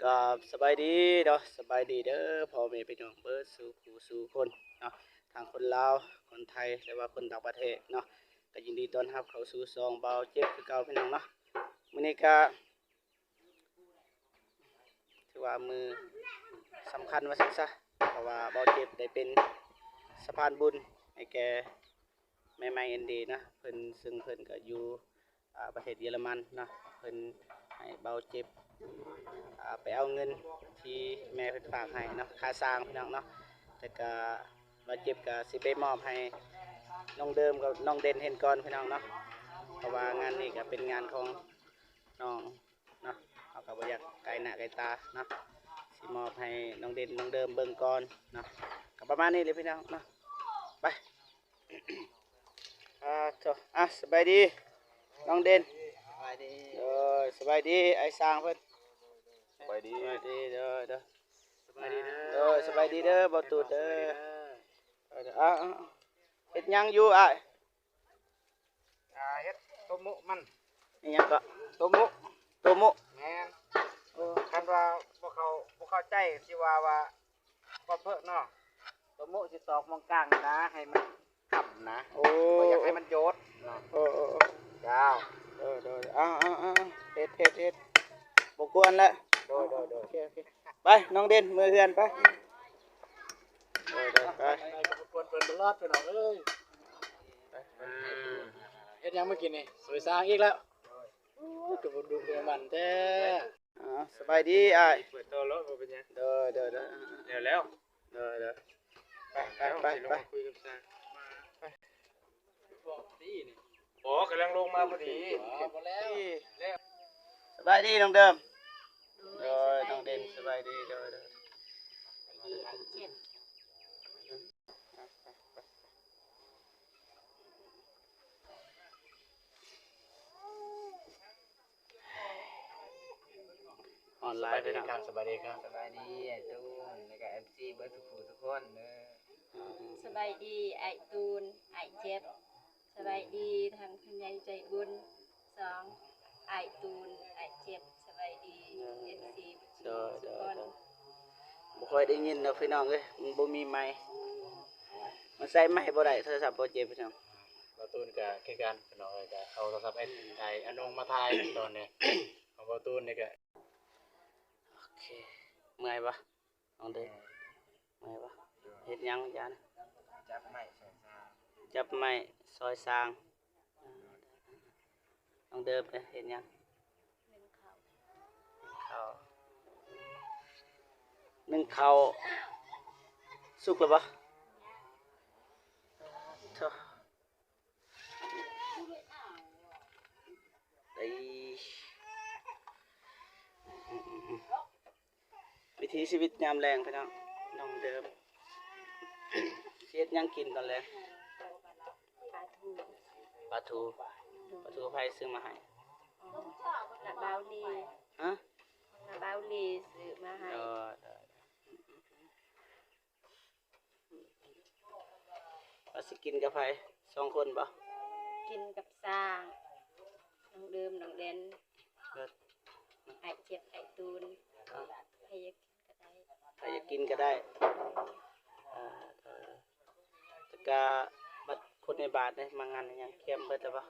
ກາບສະບາຍດີເນາະ ສະບາຍດີເດີພໍ່ແມ່ພີ່ນ້ອງເບິດສູ່ຜູ້ສູ່ຄົນເນາະ ທັງຄົນລາວ ຄົນໄທ ຫຼືວ່າຄົນຕ່າງປະເທດເນາະ ກໍຍິນດີຕ້ອນຮັບເຂົ້າສູ່ຊ່ອງບ່າວເຈັບຄືເກົ່າພີ່ນ້ອງເນາະ. ມື້ນີ້ກະຖືວ່າມື້ສຳຄັນວ່າຊັ້ນຊະ ເພາະວ່າບ່າວເຈັບໄດ້ເປັນສະພານບຸນໃຫ້ແກ່ແມ່ໃໝ່ເອັນດີເນາະ ເພິ່ນ ເຊິ່ງເພິ່ນກໍຢູ່ ອ່າ ປະເທດເຢຍລະມັນເນາະ ເພິ່ນໃຫ້ບ່າວເຈັບ ອ່າ ໄປເອົາເງິນທີ່ແມ່ເພິ່ນຝາກໃຫ້ເນາະ ຄ່າສ້າງພີ່ນ້ອງເນາະ ແລ້ວກະບ່າວເຈັບກະຊິໄປມອບໃຫ້ນ້ອງເດີມກັບນ້ອງເດັ່ນເຫັນກ່ອນພີ່ນ້ອງເນາະ ເພາະວ່າງານນີ້ກະເປັນງານຂອງນ້ອງເນາະ ເຮົາກະບໍ່ຢາກກາຍໜ້າກາຍຕາເນາະ ຊິມອບໃຫ້ນ້ອງເດັ່ນນ້ອງເດີມເບິ່ງກ່ອນເນາະ ກະປະມານນີ້ແຫຼະພີ່ນ້ອງເນາະ ໄປ. ອ່າ ໂທ້ ອ່ະ ສະບາຍດີນ້ອງເດັ່ນ ສະບາຍດີ ໂດຍ ສະບາຍດີອ້າຍຊ່າງເພິ່ນ ສະບາຍດີ ສະບາຍດີ ໂດຍ ໂດຍ ສະບາຍດີເດີ ໂດຍ ສະບາຍດີເດີ ບໍ່ຕູດເດີ ສະບາຍດີເດີ ເອີ ເອົາ ເຮັດຫຍັງຢູ່ອ້າຍ? ອ່າ ເຮັດໂຕະໂມະມັນ ອີຫຍັງເກາະ? ໂຕະໂມະ ໂຕະໂມະ ແມ່ນ ໂອ້ ຄັນວ່າບໍ່ເຂົ້າ ບໍ່ເຂົ້າໃຈ ຊິວ່າ ວ່າ ຄວາມເພິກເນາະ ໂຕະໂມະຊິຕອກໝ່ອງກາງນະ ໃຫ້ມັນຄ້ຳນະ ໂອ້ ບໍ່ຢາກໃຫ້ມັນໂຍດເນາະ ເອີ ເອີ ເອີ ເຈົ້າ ເອີ ໂດຍ ເອົາ ເອົາ ເອົາ ເຮັດ ເຮັດ ເຮັດ ບໍ່ກວນລະ ໂດຍ ໂດຍ ໂດຍ ໂອເຄ ໂອເຄ ໄປ ນ້ອງເດັ່ນ ເມືອເຮືອນໄປ ໂດຍ ໂດຍ ໄປ ໄປ ໄປ ບໍ່ກວນເພິ່ນຕະຫຼອດ ພີ່ນ້ອງເອີຍ ໄປ ເຮັດຫຍັງມື້ກີ້ນີ້? ສວຍສ້າງອີກແລ້ວ ໂອ້ຍ ຄືບໍ່ດຸຄືມັນແທ້. ອ່າ ສະບາຍດີອ້າຍ ເປີດຕໍ່ໂລດ ບໍ່ເປັນຫຍັງ ໂດຍ ໂດຍ ໂດຍ ແລ້ວ ໂດຍ ໂດຍ ໄປ ໄປ ໄປ ໄປ ຄຸຍກັບຊ່າງ ໄປ ບໍ່ ກຳລັງລົງມາພໍດີ ສະບາຍດີນ້ອງເດີມ ໂດຍ ນ້ອງເດັ່ນ ສະບາຍດີ ໂດຍ ໂດຍ. ຮ້ອນຫຼາຍ ສະບາຍດີຄັບ ພີ່ນ້ອງ ສະບາຍດີຄັບ ສະບາຍດີອ້າຍຕູນ ແລ້ວກະເອັຟຊີເບິດທຸກຜູ້ທຸກຄົນເດີ ສະບາຍດີອ້າຍຕູນ ອ້າຍເຈັບ ສະບາຍດີທາງຜູ້ໃຫຍ່ໃຈບຸນ ສອງ ອ້າຍຕູນ ອ້າຍເຈັບ ສະບາຍດີ ເອັຟຊີ ໂດຍ ທຸກຄົນ ໂດຍ ບໍ່ຄ່ອຍໄດ້ຍິນດອກພີ່ນ້ອງເອີຍ ມັນບໍ່ມີໄມ ມັນໃຊ້ໄມບໍ່ໄດ້ ໂທລະສັບບໍ່ເຈັບພີ່ນ້ອງ ບ່າວຕູນກະຄືກັນພີ່ນ້ອງເອີຍ ກະເອົາໂທລະສັບໄອ້ ອານົງມາຖ່າຍຕອນນີ້ ຂອງບ່າວຕູນນີ້ກະ ໂອເຄ ເມື່ອຍບໍ່? ນ້ອງເດີ ເມື່ອຍບໍ່? ເຮັດຫຍັງຢານະ? ຈັບໄມ້ຊອຍຊາງ ຈັບໄມ້ຊອຍຊາງ ນ້ອງເດີເປັນເຮັດຫຍັງ? ໜຶ້ງເຂົ້າ ໜຶ້ງເຂົ້າ ສຸກແລ້ວບໍ່? ໂທ້ ໄດ້ ວິຖີຊີວິດຍາມແລງພີ່ນ້ອງ ນ້ອງເດີມ ຊິເຮັດຫຍັງກິນຕອນແລງ? ປາທູ ປາທູ ປາທູໃຜຊື້ມາໃຫ້? ນ້າບ່າວລີ ຮະ? ນ້າບ່າວລີຊື້ມາໃຫ້ ເອີ ເອີ ວ່າຊິກິນກັບໃຜ? ສອງຄົນບໍ່? ກິນກັບຊ່າງ ນ້ອງເດີມ ນ້ອງແດນ ເອີ ອ້າຍເຈັບ ອ້າຍຕູນ ໃຜຢາກກິນກໍໄດ້ ໃຜຢາກກິນກໍໄດ້ ເອີ ເອີ ແລ້ວກະບັດຄົນໃນບ້ານເດ້ ມາງານຫຍັງ ຄຽມເບິດແລ້ວບໍ່?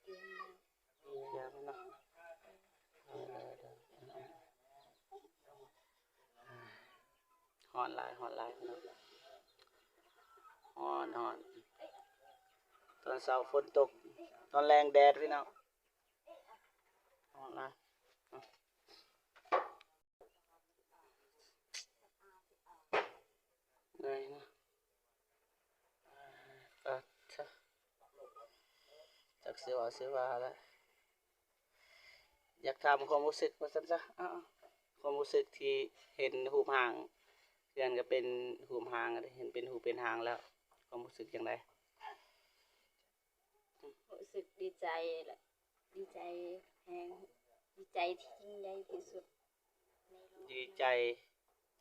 ເອີ ເອີ ເນາະ ເອີ ເອີ ເອີ ຮ້ອນຫຼາຍ ຮ້ອນຫຼາຍ ຮ້ອນ ຮ້ອນ ຕອນເຊົ້າຝົນຕົກ ຕອນແລງແດດ ພີ່ນ້ອງ ຮ້ອນຫຼາຍ ເມື່ອຍເນາະ ປາດໂທ້ ຈັກຊິເວົ້າຊິວ່າແລ້ວ ຢາກຖາມຄວາມຮູ້ສຶກວ່າຊັ້ນຊະ ເອົາ ຄວາມຮູ້ສຶກທີ່ເຫັນຮູບຮ່າງ ເຮືອນກໍເປັນຮູບຮ່າງ ເຫັນເປັນຮູບເປັນຮ່າງແລ້ວ ຄວາມຮູ້ສຶກຈັ່ງໃດ? ຮູ້ສຶກດີໃຈແຫຼະ ດີໃຈແຮງ ດີໃຈທີ່ຍິ່ງໃຫຍ່ທີ່ສຸດ ດີໃຈ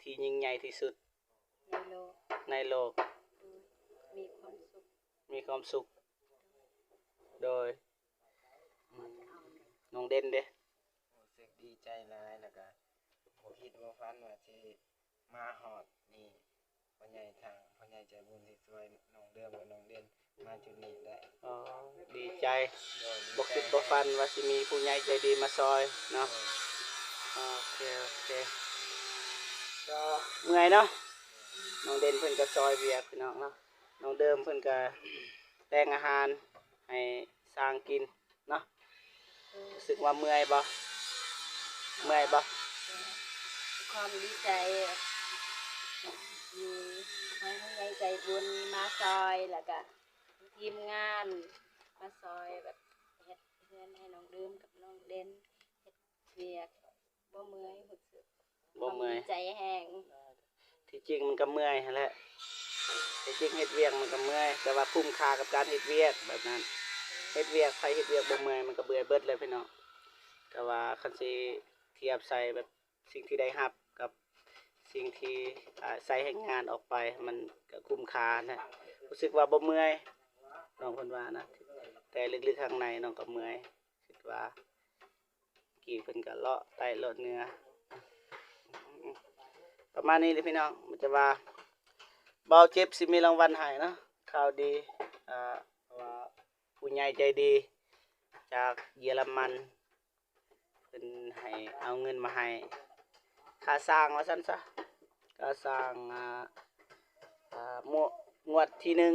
ທີ່ຍິ່ງໃຫຍ່ທີ່ສຸດ ໃນໂລກ ໃນໂລກ ໂດຍ ມີຄວາມສຸກ ມີຄວາມສຸກ ໂດຍ ອືມ ນ້ອງເດັ່ນເດ? ຮູ້ສຶກດີໃຈຫຼາຍ ແລ້ວກະ ບໍ່ຄິດບໍ່ຝັນວ່າຊິມາຮອດນີ້ ພໍ່ໃຫຍ່ ທາງພໍ່ໃຫຍ່ໃຈບຸນທີ່ຊ່ວຍນ້ອງເດີມກັບນ້ອງເດັ່ນມາຈຸດນີ້ໄດ້. ອໍ ດີໃຈ. ໂດຍ ບໍ່ຄິດບໍ່ຝັນວ່າຊິມີຜູ້ໃຫຍ່ໃຈດີມາຊ່ອຍເນາະ. ໂດຍ ໂອເຄ ໂອເຄ ກໍເມື່ອຍເນາະ. ນ້ອງເດັ່ນເພິ່ນກໍຊ່ອຍວຽກ ພີ່ນ້ອງເນາະ. ນ້ອງເດີມເພິ່ນກໍແຕ່ງອາຫານໃຫ້ຊ້າງກິນເນາະ. ຮູ້ສຶກວ່າເມື່ອຍບໍ່? ເມື່ອຍບໍ່? ຄວາມດີໃຈ ມີຜູ້ໃຫຍ່ໃຈບຸນມາຊ່ອຍ ແລ້ວກະທີມງານມາຊ່ອຍ ແບບເຮັດເຮືອນໃຫ້ນ້ອງເດີມກັບນ້ອງເດັ່ນ ເຮັດວຽກ ບໍ່ເມື່ອຍ ຮູ້ສຶກ ບໍ່ເມື່ອຍ ມີໃຈແຮງ. ທີ່ຈິງມັນກໍເມື່ອຍຫັ້ນແຫຼະ ທີ່ຈິງເຮັດວຽກມັນກໍເມື່ອຍ ແຕ່ວ່າຄຸ້ມຄ່າກັບການເຮັດວຽກແບບນັ້ນ. ເຮັດວຽກ ໃຜເຮັດວຽກບໍ່ເມື່ອຍ ມັນກໍເມື່ອຍເບິດແຫຼະ ພີ່ນ້ອງ. ແຕ່ວ່າຄັນຊິທຽບໃສ່ແບບສິ່ງທີ່ໄດ້ຮັບກັບສິ່ງທີ່ ອາ ໃຊ້ແຮງງານອອກໄປ ມັນກໍຄຸ້ມຄ່ານະ. ຮູ້ສຶກວ່າບໍ່ເມື່ອຍ ນ້ອງເພິ່ນວ່ານະ ແຕ່ເລິກໆຂ້າງໃນນ້ອງກໍເມື່ອຍ ຄິດວ່າ ກີ້ເພິ່ນກໍເລາະໃຕ້ເລາະເໜືອ ປະມານນີ້ແຫຼະພີ່ນ້ອງ. ມີແຕ່ວ່າບ່າວເຈັບຊິມີລາງວັນໃຫ້ເນາະ ຂ່າວດີ ເພາະວ່າຜູ້ໃຫຍ່ໃຈດີຈາກເຢຍລະມັນ ເພິ່ນໃຫ້ ເອົາເງິນມາໃຫ້ຄ່າສ້າງວ່າຊັ້ນຊະ. ກໍສ້າງ ອາ ອາ ງວດທີໜຶ່ງ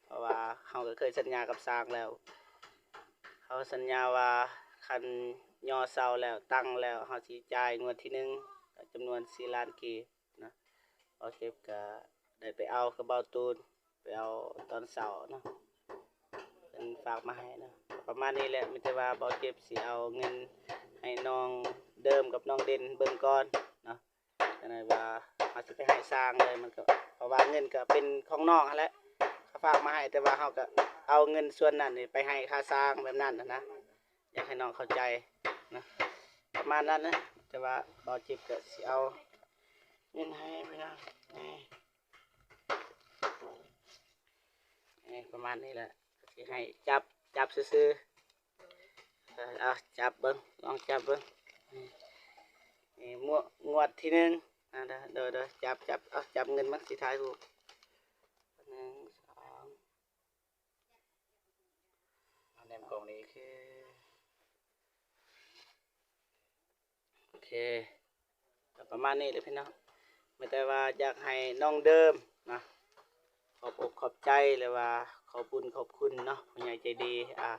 ເພາະວ່າເຮົາກໍເຄີຍສັນຍາກັບຊ່າງແລ້ວ ເຮົາສັນຍາວ່າຄັນຍໍເສົາແລ້ວ ຕັ້ງແລ້ວ ເຮົາຊິຈ່າຍງວດທີໜຶ່ງ ຈຳນວນສີ່ລ້ານກີບນະ. ບ່າວເຈັບກໍໄດ້ໄປເອົາກັບບ່າວຕູນ ໄປເອົາຕອນເຊົ້າເນາະ ເພິ່ນຝາກມາໃຫ້ເນາະ. ປະມານນີ້ແຫຼະ ມີແຕ່ວ່າບ່າວເຈັບຊິເອົາເງິນໃຫ້ນ້ອງເດີມກັບນ້ອງເດັ່ນເບິ່ງກ່ອນເນາະ. ຈັ່ງໃດວ່າເຮົາຊິໄປໃຫ້ຊ່າງເລີຍ ມັນກໍ ເພາະວ່າເງິນກໍເປັນຂອງນ້ອງຫັ້ນແຫຼະ ເຂົາຝາກມາໃຫ້ ແຕ່ວ່າເຮົາກໍເອົາເງິນສ່ວນນັ້ນນີ້ໄປໃຫ້ຄ່າຊ່າງແບບນັ້ນນະ ຢາກໃຫ້ນ້ອງເຂົ້າໃຈນະ ປະມານນັ້ນນະ. ແຕ່ວ່າບ່າວເຈັບກໍຊິເອົາເງິນໃຫ້ພີ່ນ້ອງ ນີ້ ນີ້ ປະມານນີ້ແຫຼະ ຊິໃຫ້ຈັບ ຈັບຊື່ໆ. ເອີ ເອົາຈັບເບິ່ງ ລອງຈັບເບິ່ງ ນີ້ ງວດ ງວດທີໜຶ່ງ ອ່າ ໂດຍ ໂດຍ ຈັບ ຈັບ ເອົາຈັບເງິນເບິ່ງ ຊິຖ່າຍຮູບ ໜຶ່ງ ສອງ ມາແນມກ້ອງນີ້ ໂອເຄ ໂອເຄ ກໍປະມານນີ້ແຫຼະພີ່ນ້ອງ. ມີແຕ່ວ່າຢາກໃຫ້ນ້ອງເດີມນະ ຂອບອົກຂອບໃຈ ຫຼືວ່າຂອບບຸນຂອບຄຸນເນາະ ຜູ້ໃຫຍ່ໃຈດີ ອ່າ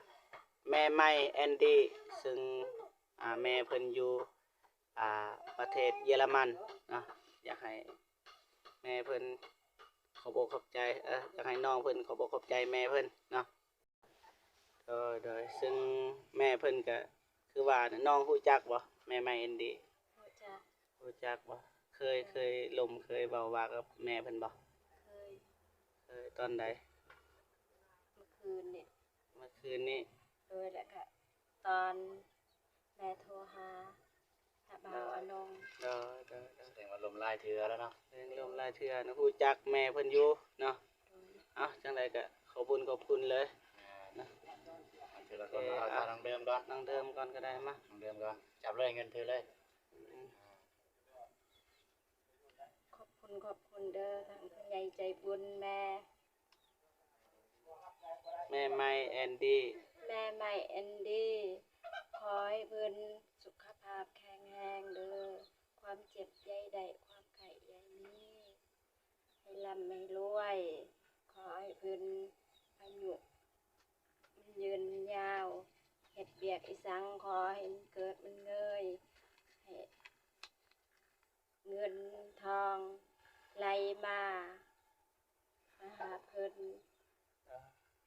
ແມ່ໃໝ່ແອນດີ້ ຊຶ່ງ ອ່າ ແມ່ເພິ່ນຢູ່ ອ່າ ປະເທດເຢຍລະມັນເນາະ. ຢາກໃຫ້ແມ່ເພິ່ນຂອບອົກຂອບໃຈ ເອີ ຢາກໃຫ້ນ້ອງເພິ່ນຂອບອົກຂອບໃຈແມ່ເພິ່ນເນາະ. ໂດຍ ໂດຍ ຊຶ່ງແມ່ເພິ່ນກະຄືວ່ານະ ນ້ອງຮູ້ຈັກບໍ່ ແມ່ໃໝ່ແອນດີ້? ຮູ້ຈັກ. ຮູ້ຈັກບໍ່? ເຄີຍ ເຄີຍລົມ ເຄີຍເວົ້າວ່າກັບແມ່ເພິ່ນບໍ່? ເຄີຍ. ເຄີຍ ຕອນໃດ? ເມື່ອຄືນນີ້. ເມື່ອຄືນນີ້? ໂດຍ ແລ້ວກະຕອນແມ່ໂທຫາ ຫາບ່າວອານົງ. ໂດຍ ໂດຍ ໂດຍ ສະແດງວ່າລົມຫຼາຍເທື່ອແລ້ວເນາະ. ເອີ ລົມຫຼາຍເທື່ອເນາະ ຮູ້ຈັກແມ່ເພິ່ນຢູ່ເນາະ. ໂດຍ. ເອົ້າ ຈັ່ງໃດກໍຂອບບຸນຂອບຄຸນເລີຍ ແມ່ນ ນະ. ເອົາ ທີລະຄົນ ເອີ ເອົາ ເອົາທາງນ້ອງເດີມກ່ອນ ນ້ອງເດີມກ່ອນກໍໄດ້ ມາ ນ້ອງເດີມກ່ອນ ຈັບເລີຍ ເງິນຖືເລີຍ. ອືມ ຂອບຄຸນ ຂອບຄຸນເດີ ທາງຜູ້ໃຫຍ່ໃຈບຸນ ແມ່ ແມ່ໃໝ່ແອນດີ້ ແມ່ໃໝ່ແອນດີ້ ຂໍໃຫ້ເພິ່ນສຸຂະພາບແຂງແຮງເດີ ຄວາມເຈັບຢ່າໃຫ້ໄດ້ ຄວາມໄຂ້ຢ່າໃຫ້ມີ ໃຫ້ລ່ຳໃຫ້ລວຍ ຂໍໃຫ້ເພິ່ນອາຍຸມັນຍືນມັນຍາວ ເຮັດວຽກອີ່ສັງຂໍໃຫ້ມັນເກີດມັນເງີຍ ໃຫ້ ເງິນທອງໄຫຼມາ ມາຫາເພິ່ນ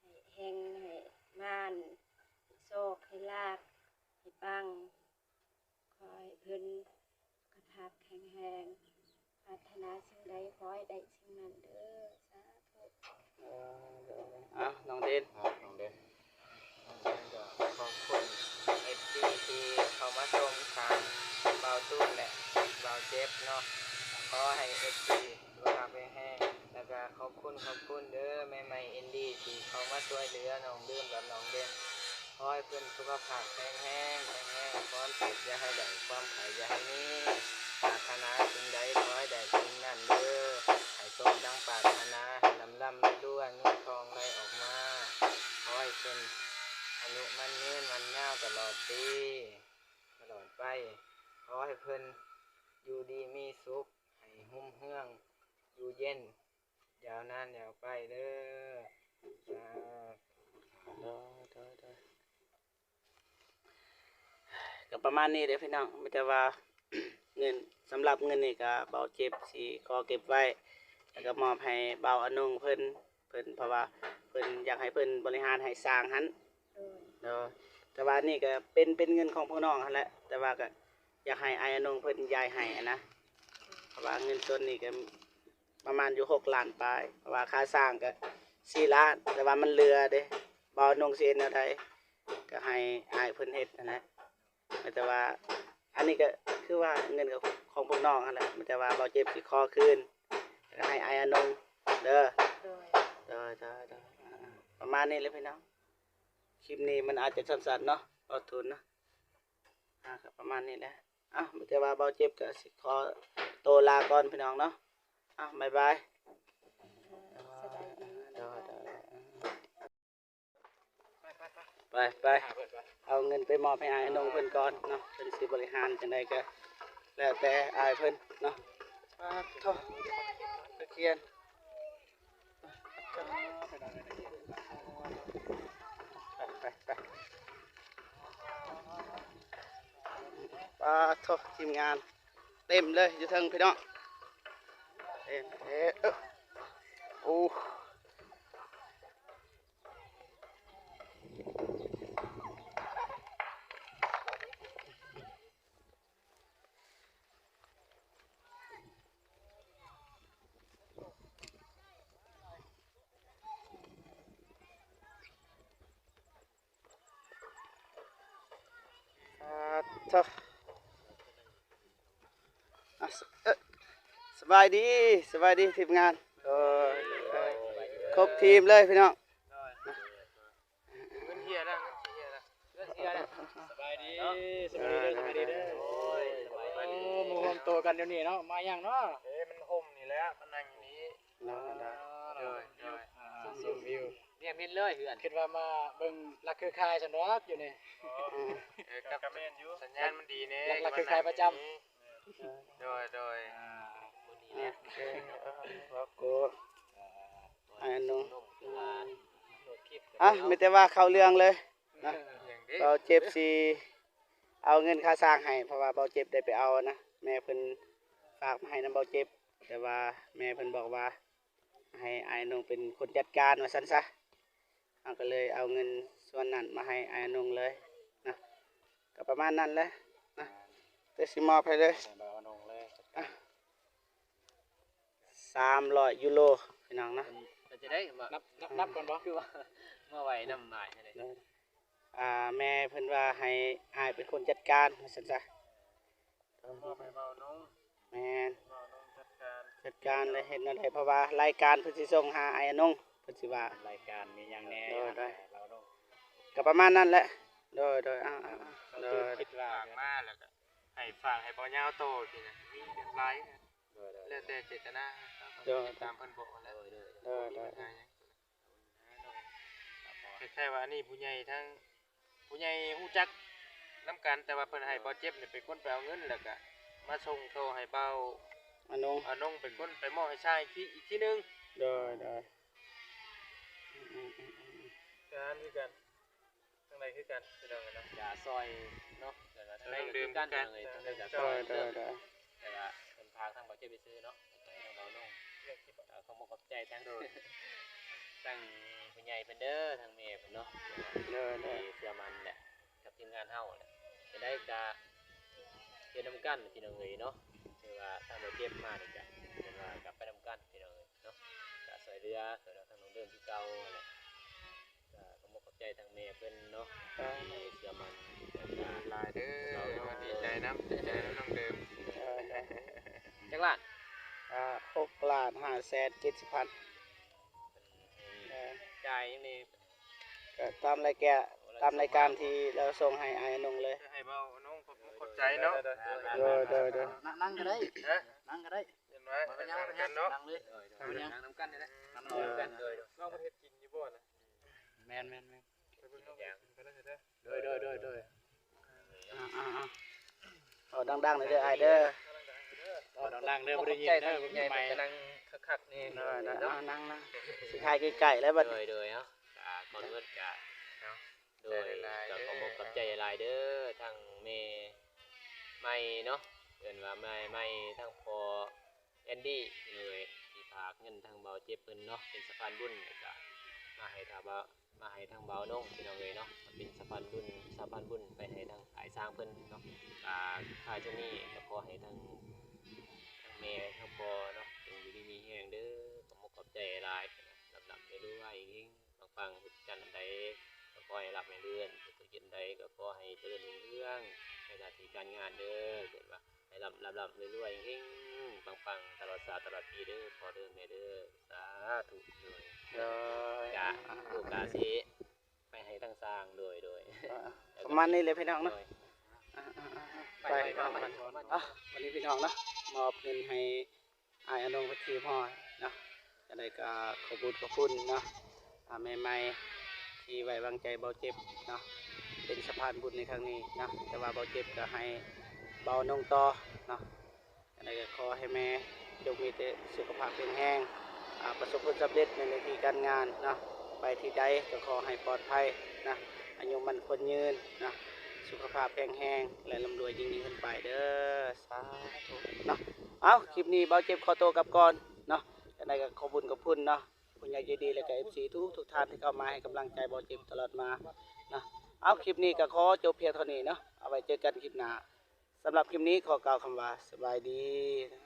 ໃຫ້ເຮັງໃຫ້ໝານ ໃຫ້ໂຊກໃຫ້ລາບໃຫ້ປັງ ຂໍໃຫ້ເພິ່ນສຸຂະພາບແຂງແຮງ ປາດຖະໜາສິ່ງໃດຂໍໃຫ້ໄດ້ສິ່ງນັ້ນເດີ ສາທຸ. ເອີ ເອົາ ນ້ອງເດັ່ນ ນ້ອງເດັ່ນ ກໍຂອບຄຸນເອັຟຊີທີ່ເຂົ້າມາຊົມທາງບ່າວຕູນ ແລະ ບ່າວເຈັບເນາະ. ຂໍໃຫ້ເອັຟຊີສຸຂະພາບແຂງແຮງ ແລ້ວກະຂອບຄຸນ ຂອບຄຸນເດີແມ່ໃໝ່ແອນດີ້ທີ່ເຂົ້າມາຊ່ວຍເຫຼືອນ້ອງເດີມກັບນ້ອງເດັ່ນ. ຂ ຂໍໃຫ້ເພິ່ນສຸຂະພາບແຂງແຮງ, ແຂງແຮງ, ຄວາມເຈັບຢ່າໃຫ້ໄດ້, ຄວາມໄຂ້ຢ່າໃຫ້ມີ, ປາດຖະໜາສິ່ງໃດຂໍໃຫ້ໄດ້ສິ່ງນັ້ນເດີ້, ໃຫ້ສົມດັ່ງປາດຖະໜາ, ໃຫ້ລ່ຳໆລວຍໆ, ເງິນທອງໄຫຼອອກມາ, ຂໍໃຫ້ເພິ່ນອາຍຸໝັ້ນຍືນໝັ້ນຍາວຕະຫຼອດປີ ຕະຫຼອດໄປ, ຂໍໃຫ້ເພິ່ນຢູ່ດີມີສຸກ, ໃຫ້ຮຸ່ງເຮືອງ, ຢູ່ເຢັນ ຍາວນານຍາວໄປເດີ້. ສາທຸ. ໂດຍ ໂດຍ ໂດຍ. ກໍປະມານນີ້ເດ້ພີ່ນ້ອງ, ມີແຕ່ວ່າເງິນ, ສຳລັບເງິນນີ້ກໍເບົາເຈັບຊິຂໍເກັບໄວ້ ແລ້ວກໍມອບໃຫ້ເບົາອານົງເພິ່ນ, ເພິ່ນ ເພາະວ່າເພິ່ນຢາກໃຫ້ເພິ່ນບໍລິຫານໃຫ້ຊ່າງຫັ້ນ. ໂດຍ ໂດຍ. ແຕ່ວ່ານີ້ກໍເປັນ, ເປັນເງິນຂອງພວກນ້ອງຫັ້ນແຫຼະ, ແຕ່ວ່າກໍຢາກໃຫ້ອ້າຍອານົງເພິ່ນຢາຍໃຫ້ຫັ້ນນະ, ເພາະວ່າເງິນສ່ວນນີ້ກໍ ປະມານຢູ່ຫົກລ້ານປາຍ, ເພາະວ່າຄ່າສ້າງກໍສີ່ລ້ານ, ແຕ່ວ່າມັນເຫຼືອເດ້. ເບົາອານົງຊິເຮັດແນວໃດ ກໍໃຫ້ອ້າຍເພິ່ນເຮັດຫັ້ນແຫຼະ. ແຕ່ວ່າອັນນີ້ກໍຄືວ່າເງິນກໍຂອງພວກນ້ອງຫັ້ນແຫຼະ, ແຕ່ວ່າເບົາເຈັບຊິຂໍຄືນ ກໍໃຫ້ອ້າຍອານົງເດີ. ໂດຍ ໂດຍ ໂດຍ ໂດຍ. ອ່າ ປະມານນີ້ແຫຼະພີ່ນ້ອງ, ຄລິບນີ້ມັນອາດຈະສັ້ນໆເນາະ ເບົາຕູນເນາະ. ອ່າ ກໍປະມານນີ້ແຫຼະ. ອ່ະ ມີແຕ່ວ່າເບົາເຈັບກໍຊິຂໍໂຕລາກ່ອນພີ່ນ້ອງເນາະ. ອ່ະ ບາຍບາຍ. ສະບາຍດີ. ໂດຍ ໂດຍ ໂດຍ. ໄປ ໄປ ເອົາເງິນໄປມອບໃຫ້ອ້າຍອານົງເພິ່ນກ່ອນເນາະ, ເພິ່ນຊິບໍລິຫານຈັ່ງໃດກໍແລ້ວແຕ່ອ້າຍເພິ່ນເນາະ. ປາດໂທ້ ຕະຄຽນ. ໄປ ໄປ ໄປ. ປາດໂທ້ ທີມງານເຕັມເລີຍຢູ່ເທິງພີ່ນ້ອງ, ເຕັມ ເອີ ໂອ້. ສາທຸ. ອ່ະ ສະ ເອີ ສະບາຍດີ ສະບາຍດີທີມງານ. ໂອ້ຍ ຄົບທີມເລີຍພີ່ນ້ອງ. ເງິນເຫຍແລ້ວ ເງິນຊິເຫຍແລ້ວ ເງິນເຫຍແລ້ວ. ສະບາຍດີ ສະບາຍດີເດີ ສະບາຍດີເດີ. ໂອ້ຍ ສະບາຍດີ. ໂອ້ ມາຮວມໂຕກັນດຽວນີ້ເນາະ, ມາຫຍັງເນາະ? ເອີ ມັນຮົ່ມນີ້ແຫຼະ ມານັ່ງຢູ່ນີ້. ເນາະ ເນາະ ໂດຍ ໂດຍ. ອ່າ ຊົມວິວ ນຽມເຫັນເລີຍເຮືອນ, ຄິດວ່າມາເບິ່ງຫຼັກເຄືອຂ່າຍຊັ້ນດອກຢູ່ນີ້. ເອີ ກໍແມ່ນຢູ່ ສັນຍານມັນດີແນ່ ຫຼັກ ຫຼັກເຄືອຂ່າຍປະຈຳ. ໂດຍ ໂດຍ. ອ່າ ມື້ນີ້ແຫຼະ ໂອເຄ ເອີ ກໍ ອ່າ ອັນໜຶ່ງ ອ່ະ ມີແຕ່ວ່າເຂົ້າເລື່ອງເລີຍນະ. ເບົາເຈັບຊິເອົາເງິນຄ່າສ້າງໃຫ້ ເພາະວ່າເບົາເຈັບໄດ້ໄປເອົານະ, ແມ່ເພິ່ນຝາກມາໃຫ້ນຳເບົາເຈັບ, ແຕ່ວ່າແມ່ເພິ່ນບອກວ່າໃຫ້ອ້າຍນົງເປັນຄົນຈັດການວ່າຊັ້ນຊະ. ເຮົາກໍເລີຍເອົາເງິນສ່ວນນັ້ນມາໃຫ້ອ້າຍນົງເລີຍນະ, ກໍປະມານນັ້ນແຫຼະນະ. ແຕ່ຊິມອບໃຫ້ເລີຍ ສາມຮ້ອຍຢູໂຣພີ່ນ້ອງນະ. ເປັນຈັ່ງໃດ ນັບ ນັບ ນັບກ່ອນບໍ່? ຄືວ່າມາໄວນຳອ້າຍແທ້ເດ. ອ່າ ແມ່ເພິ່ນວ່າໃຫ້ອ້າຍເປັນຄົນຈັດການວ່າຊັ້ນຊະ. ມອບໃຫ້ເບົານົງ. ແມ່ນ ເບົານົງຈັດການ ຈັດການແລ້ວເຮັດແນວໃດ ເພາະວ່າລາຍການເພິ່ນຊິສົ່ງຫາອ້າຍນົງ ເພິ່ນຊິວ່າ ລາຍການມີຫຍັງແດ່. ໂດຍ ໂດຍ ເບົານົງ ກໍປະມານນັ້ນແຫຼະ. ໂດຍ ໂດຍ ອ່າ ອ່າ ອ່າ ກໍຄື ໂດຍ ຄິດວ່າຝາກມາ ແລ້ວກໍໃຫ້ຝາກໃຫ້ເບົາຍາວໂຕຊີ້ນະ ມີແບບຫຼາຍ. ໂດຍ ໂດຍ ແລ້ວແຕ່ເຈດຕະນາ. ໂດຍ ຕາມເພິ່ນບອກຫັ້ນແຫຼະ. ໂດຍ ໂດຍ ໂດຍ ໂດຍ ໂດຍ. ຄ້າຍໆວ່າອັນນີ້ຜູ້ໃຫຍ່ທາງ ຜູ້ໃຫຍ່ຮູ້ຈັກນຳກັນ, ແຕ່ວ່າເພິ່ນໃຫ້ເບົາເຈັບນີ້ເປັນຄົນໄປເອົາເງິນ ແລ້ວກະມາສົ່ງຕໍ່ໃຫ້ເບົາອານົງ ອານົງເປັນຄົນໄປມອບໃຫ້ຊ່າງອີກທີ ອີກທີໜຶ່ງ. ໂດຍ ໂດຍ. ການຄືກັນ ທາງໃດຄືກັນ ພີ່ນ້ອງເອີຍເນາະ, ກະຊ່ອຍເນາະ, ທາງໃດກໍຄືກັນ ພີ່ນ້ອງເອີຍ, ທາງໃດກໍຊ່ອຍ. ໂດຍ ໂດຍ ໂດຍ. ແຕ່ວ່າເພິ່ນພາທາງເບົາເຈັບໄປຊື້ເນາະ, ໃຫ້ທາງເບົານົງ ເອີ ຂອບອົກຂອບໃຈທັງ ໂດຍ ທັງຜູ້ໃຫຍ່ເພິ່ນເດີ ທັງແມ່ເພິ່ນເນາະ. ໂດຍ ໂດຍ. ທີ່ເຊື່ອໝັ້ນແຫຼະ ກັບທີມງານເຮົາແຫຼະ, ຈັ່ງໃດກະເຮັດນຳກັນ ພີ່ນ້ອງເອີຍເນາະ. ຖືວ່າທາງເບົາເຈັບມານີ້ກະ ເພິ່ນວ່າກັບໄປນຳກັນ ພີ່ນ້ອງເອີຍເນາະ, ກະຊ່ວຍເຫຼືອ ຊ່ວຍເຫຼືອທາງນ້ອງເດີມຄືເກົ່າຫັ້ນແຫຼະ. ກໍຂໍຂອບໃຈທາງແມ່ເພິ່ນເນາະ ທີ່ເຊື່ອໝັ້ນ ຫຼາຍເດີ. ເຮົາກໍດີໃຈນຳ ດີໃຈນຳນ້ອງເດີມ. ເອີ ຈັກລ້ານ? ອ່າ ຫົກລ້ານຫ້າແສນເຈັດສິບພັນ. ເອີ ຈ່າຍຫຍັງນີ້? ກໍຕາມລາຍແກ້ວ. ຕາມລາຍການທີ່ລາວສົ່ງໃຫ້ອ້າຍອານົງເລີຍ. ໃຫ້ເວົ້ານ້ອງຂອບ ຂອບໃຈເນາະ. ໂດຍ ໂດຍ ໂດຍ. ນັ່ງ ນັ່ງກໍໄດ້ ຮະ? ນັ່ງກໍໄດ້ ເຫັນໄຫມ? ບໍ່ເປັນຫຍັງ ບໍ່ເປັນຫຍັງເນາະ. ນັ່ງເລີຍ ເອີ ເອົາຫຍັງ? ນັ່ງນຳກັນນີ້ແຫຼະ ນັ່ງນຳກັນ. ໂດຍ ໂດຍ. ນ້ອງເພິ່ນເຮັດກິນຢູ່ບໍ່ນະ? ແມ່ນ ແມ່ນ ແມ່ນ. ໂດຍ ໂດຍ ໂດຍ ໂດຍ. ອ່າໆໆ ເວົ້າດັງໆ ເດີອ້າຍເດີ ເວົ້າດັງໆ ເດີ ບໍ່ໄດ້ຍິນເດີ ຜູ້ໃຫຍ່ເພິ່ນກຳລັງຄັກໆ ນີ້. ໂດຍ ໂດຍ. ເອົາ ນັ່ງໆ ຊິຖ່າຍໃກ້ໆ ແລ້ວບັດນີ້. ໂດຍ ໂດຍ. ເອົາ ກະກ່ອນອື່ນກະ ເນາະ ໂດຍ ກະຂອບອົກຂອບໃຈຫຼາຍເດີ ທັງແມ່ໃໝ່ເນາະ ເອີ້ນວ່າແມ່ໃໝ່ ທັງພໍ່ ແອນດີ້ ເອີຍ ທີ່ຝາກເງິນທາງບ່າວເຈັບເພິ່ນເນາະ ເປັນສະພານບຸນ ແລ້ວກະມາໃຫ້ທາງບ່າວ ມາໃຫ້ທາງບ່າວນົງ ພີ່ນ້ອງເອີຍເນາະ ເປັນສະພານບຸນ ສະພານບຸນໄປໃຫ້ທາງອ້າຍຊ້າງເພິ່ນເນາະ. ກະທ້າຍສຸດນີ້ກະຂໍໃຫ້ທັງ ທັງແມ່ທັງພໍ່ເນາະ ຈົ່ງຢູ່ດີມີແຮງເດີ ຂອບອົກຂອບໃຈຫຼາຍ ລ່ຳໆ ລວຍໆ ເຮັງໆ ປັງໆ ເຮັດການອັນໃດກະຂໍໃຫ້ຮັບໃຫ້ເລື່ອນ ທຸລະກິດອັນໃດກະຂໍໃຫ້ຈະເລີນຮຸ່ງເຮືອງ ໃນໜ້າທີ່ການງານເດີ ເອີ້ນວ່າ ໃຫ້ລ່ຳ ລ່ຳໆ ລວຍໆ ເຮັງໆ ປັງໆ ຕະຫຼອດຊາດຕະຫຼອດປີເດີ ພໍ່ເດີແມ່ເດີ ສາທຸ. ໂດຍ ໂດຍ. ກະລູກກະຊິໄປໃຫ້ທາງຊ່າງ ໂດຍ ໂດຍ. ປະມານນີ້ແຫຼະພີ່ນ້ອງເນາະ. ໂດຍ ອ່າໆໆ ໄປ ໄປ ໄປ ໄປ ອ່ະ ບັດນີ້ພີ່ນ້ອງເນາະ ມອບເງິນໃຫ້ອ້າຍອານົງໄປທີ່ຮຽບຮ້ອຍເນາະ. ຈັ່ງໃດກະຂອບບຸນຂອບຄຸນເນາະ ອ່າ ແມ່ໃໝ່ທີ່ໄວ້ວາງໃຈບ່າວເຈັບເນາະ ເປັນສະພານບຸນໃນຄັ້ງນີ້ເນາະ. ແຕ່ວ່າບ່າວເຈັບກະໃຫ້ບ່າວນົງຕໍ່ເນາະ. ຈັ່ງໃດກະຂໍໃຫ້ແມ່ຈົ່ງມີແຕ່ສຸຂະພາບແຂງແຮງ ອ່າ ປະສົບຜົນສຳເລັດໃນໜ້າທີ່ການງານເນາະ ໄປທີ່ໃດກະຂໍໃຫ້ປອດໄພນະ ອາຍຸໝັ້ນຂວັນຍືນນະ ສຸຂະພາບແຂງແຮງ ແລະ ລ່ຳລວຍຍິ່ງໆ ຂຶ້ນໄປເດີ ສາທຸເນາະ. ເອົາ ຄລິບນີ້ບ່າວເຈັບຂໍໂຕກັບກ່ອນເນາະ. ຈັ່ງໃດກະຂອບບຸນຂອບຄຸນເນາະ ຜູ້ໃຫຍ່ໃຈດີ ແລະກະເອັຟຊີທຸກໆ ທ່ານທີ່ເຂົ້າມາໃຫ້ກຳລັງໃຈບ່າວເຈັບຕະຫຼອດມາເນາະ. ເອົາ ຄລິບນີ້ກະຂໍຈົບພຽງເທົ່ານີ້ເນາະ ເອົາໄວ້ເຈີກັນຄລິບໜ້າ. ສຳລັບຄລິບນີ້ຂໍກ່າວຄຳວ່າ ສະບາຍດີ.